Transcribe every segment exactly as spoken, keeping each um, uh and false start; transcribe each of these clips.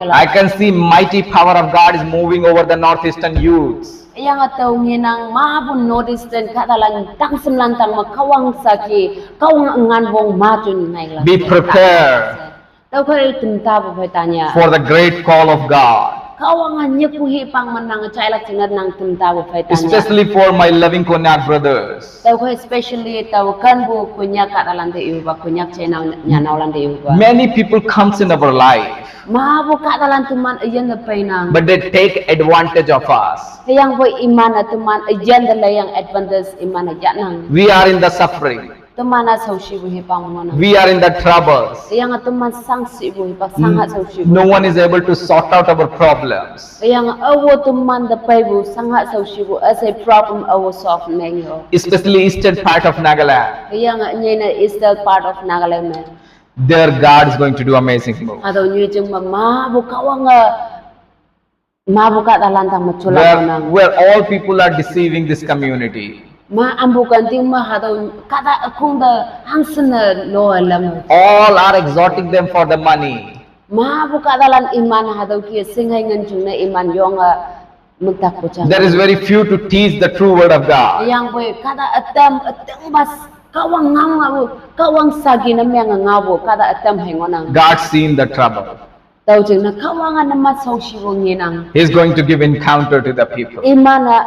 I can see mighty power of God is moving over the northeastern youths. Yang atau ngenang mabu Northeastern kadalan tang semlantang ma kawang saki kawang ngan wong majun ngai la. Be prepared. Tau kai temta bu pai tanya. For the great call of God. Kawang nyepu hi pang menang chai lak chingat nang temta bu pai tanya. Especially for my loving Konyak brothers. Tau kai especially tau kan bu Konyak kadalan de iu ba Konyak chai nau nya nau lan de iu ba. Many people comes in our life. Mabu kadalan teman ayan de pai nang. But they take advantage of us. Yang bu iman teman ayan de la yang advantage iman ayan nang. We are in the suffering. Teman a sau shi bu hi pang mana. We are in the troubles. Yang teman sang shi bu hi pang sang ha sau shi bu. No one is able to sort out our problems. Yang awo teman de pai bu sang ha sau shi bu as a problem awo solve neng yo. Especially eastern part of Nagaland. Yang nyena eastern part of Nagaland me. There God is going to do amazing move. Hado nyu jeng ma mabu kawang a mabu kadalan tang ma chula where, nang. Where all people are deceiving this community. Ma ambu kanting ma hado kada akung da hangsen lo lam. All are exhorting them for the money. Mabu kadalan iman hado ki singhai ngan jung na iman yong a muktak puchang. There is very few to teach the true word of God. Yang bu kada atam atam bas kawang ngau ngau kawang sagi na meng ngau bu kada atam hai ngonang. God seen the trouble. Tau jeng na kawang a nama sau shi wong ngenang. He is going to give encounter to the people. Iman a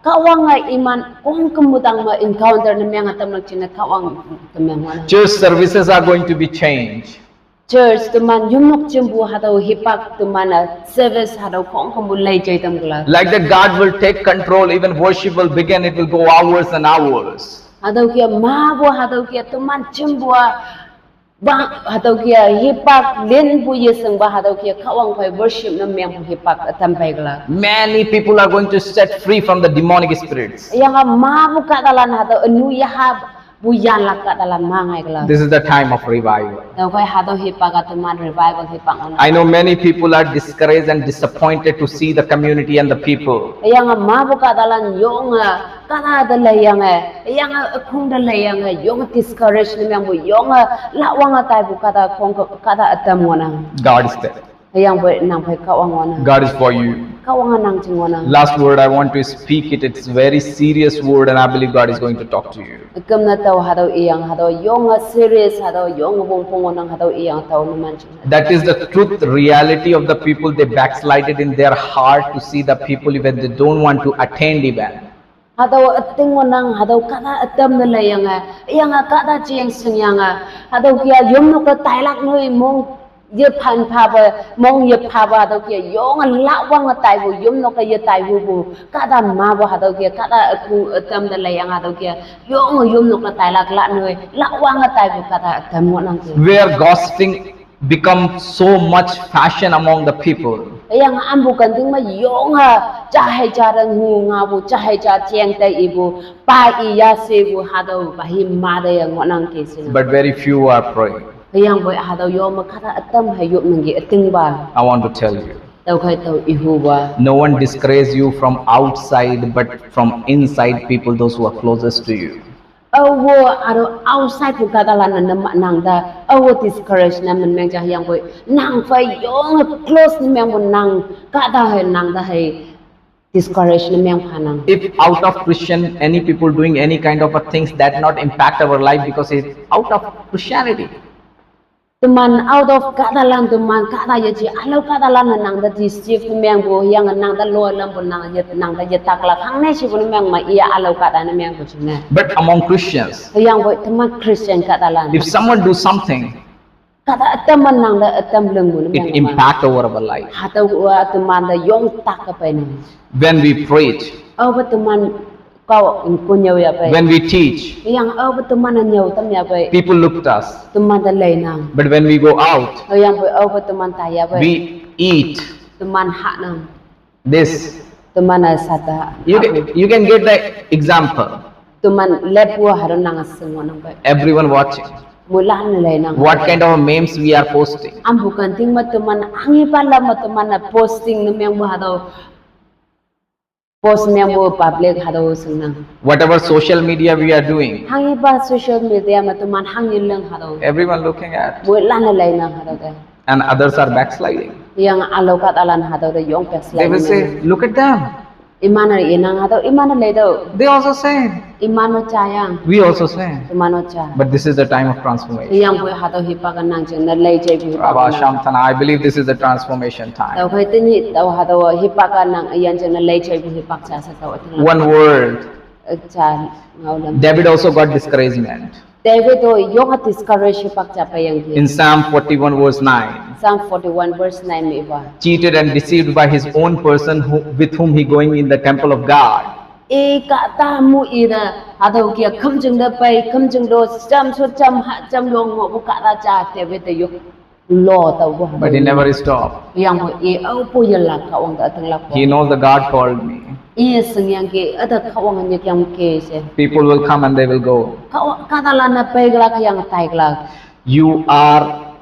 kawang a iman kong kemudang ma encounter na meng atam lak jeng na kawang kemeng wana. Church services are going to be changed. Church teman yumnok jembu hadau hipak teman a service hadau kong kembu lai jai tam kela. Like that, God will take control, even worship will begin, it will go hours and hours. Hadau kia mabu hadau kia teman jembu a Ba hatau kia hipak len bu yeseng ba hatau kia kawang pai worship na meng bu hipak atam pai kela. Many people are going to set free from the demonic spirits. Yang a ma bu kadalan hatau anu yaha bu yalak kadalan mangai kela. This is the time of revival. Tau kai hatau hipak atuman revival hipak on. I know many people are discouraged and disappointed to see the community and the people. Yang a ma bu kadalan yong a Kada da lai yang eh, yang eh, kung da lai yang eh, yong discourage ni yang bu yong eh, la wang eh, tai bu kada kong ke- kada atam ngona. God is there. Yang bu nang pai ka wang ngona. God is for you. Ka wang nang ching ngona. Last word I want to speak it. It's very serious word, and I believe God is going to talk to you. Kem na tau hadau iyang hadau yong eh, serious hadau yong eh, bung pung ngona hadau iyang tau numan ching. That is the truth, reality of the people. They backslided in their heart to see the people even they don't want to attend even. Hadau ating ngonang hadau kada atam na lai yang a, yang a kada cheng sing yang a, hadau kia yom no ka tailak noi mong ye phan pha ba, mong ye pha ba hadau kia yong a la wang a tai bu yom no ka ye tai bu bu, kada ma bu hadau kia kada akung atam na lai yang hadau kia yong a yom no ka tailak la noi la wang a tai bu kada atam ngonang kia. Where gossiping become so much fashion among the people. Yang ambu kan ting ma yong a chahai cha da ngu nga bu chahai cha cheng tai ibu pa i ya se bu hadau ba hi ma da yang ngonang ke sin. But very few are praying. Yang bu hadau yom ma kada atam hai yop nang gi ating ba. I want to tell you. Tau khai tau ihu ba. No one discourage you from outside, but from inside people, those who are closest to you. Awo aro outside bu kada lan na ma nang da awo discourage na men meng jah yang bu nang fai yong close ni meng bu nang kada hai nang da hai discourage ni meng pha nang. If out of Christian any people doing any kind of a things that not impact our life because it's out of Christianity. Teman out of kada lan teman kada ye ji alau kada lan nang da deceive ni meng bu yang nang da lo lam bu nang ye nang da ye tak la khang ne shi bu ni meng ma iya alau kada ni meng bu ching ne. But among Christians, yang bu teman Christian kada lan. If someone do something, kada atam man nang da atam leng bu ni meng ma. It impact over our life. Hatau wa teman da yong tak ka pai nang. When we preach, au ba teman Kau ko nyau ya pai. When we teach, yang au ba teman nyau tam ya pai. People look at us. Teman ta lai nang. But when we go out, yang ba au ba teman ta ya pai. We eat. Teman ha nang. This. Teman a sata. You can, you can get the example. Teman lep wa haron nang aseng wa nang pai. Everyone watching. Mulan lai nang. What kind of memes we are posting? Am bukan ting ma teman angi pala ma teman a posting na meng bu hadau. Post meng bu public hadau sing nang. Whatever social media we are doing, hang iba social media ma teman hang ilang hadau. Everyone looking at. Mulan lai nang hadau te. And others are backsliding. Yang alo kahtalan hatüo te yong pek sila. They will say, "Look at them. Iman-e inang hatüo, iman-e leitüoh. They also sin. Iman-o ja yang. We also sin." Teman-o ja. But this is the time of transformation. Yangpoi hatüo hipak-a nang jingne lei jaipu hipak. Rabba Shamtana, I believe this is the transformation time. Tüokhei tenyih tao hatüo hipak-a nang üyin jingne lei jaipu hipak ja she tao ütinglak. One word. Ja ngaolam. David also got discouragement. David-o yonge discourage hipak ja peiyangki. In Psalm forty-one verse nine, Psalm forty-one verse nine me ipa. Cheated and deceived by his own person who, with whom he going in the temple of God. I kahta mu ite, hatüo kia khümjing te pei, khümjing to jam so jam ha, jam long ngohpu kahta ja David te yo lo taopu ha. But he never stopped. Yangpoi i aopu yelak Kahwang te ütinglak. He knows the God called me. I shingyangki, üta Kahwang nyik yangki she. People will come and they will go. Kahwang, kahtalan-e peiklak yang taiklak. You are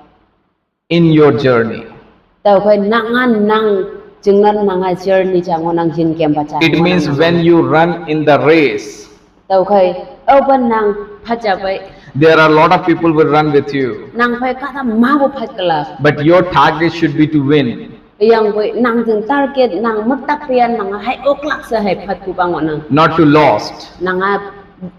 in your journey. Tüokhei nang-a nang, jingne nang-a journey ja ngohnang yin kempa ja. It means when you run in the race, Tüokhei, aope nang phat ja pei. There are a lot of people will run with you. Nang phei kahta mapu phat kelak. But your target should be to win. Yangpoi nang jing target nang müktak peyan nang hei oklak she hei phatpupa ngohnang. Not to lost. Nang-a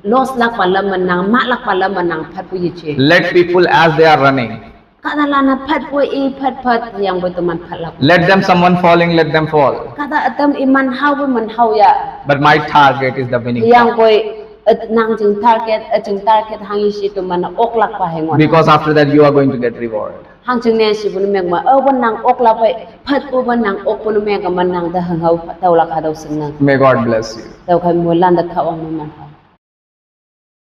lost lakpa lam me nang, mahlakpa lam me nang phatpu yeje. Let people as they are running. Kahtalan-e phatpu i phat phat yangpoi teman phatlak. Let them, someone falling, let them fall. Kahta ütam iman haopu man hao ya. But my target is the winning. Yangpoi, eh, nang jing target, eh, jing target hanghe she teman oklakpa hei ngohnang. Because after that, you are going to get reward. Hangjingne shipu ne meng me, aope nang oklak pei, phatpupa nang okpu ne meng me nang te hanghao taolak hatüo shingnang. May God bless you. Tüokhei moilan te Kahwang moiman pha.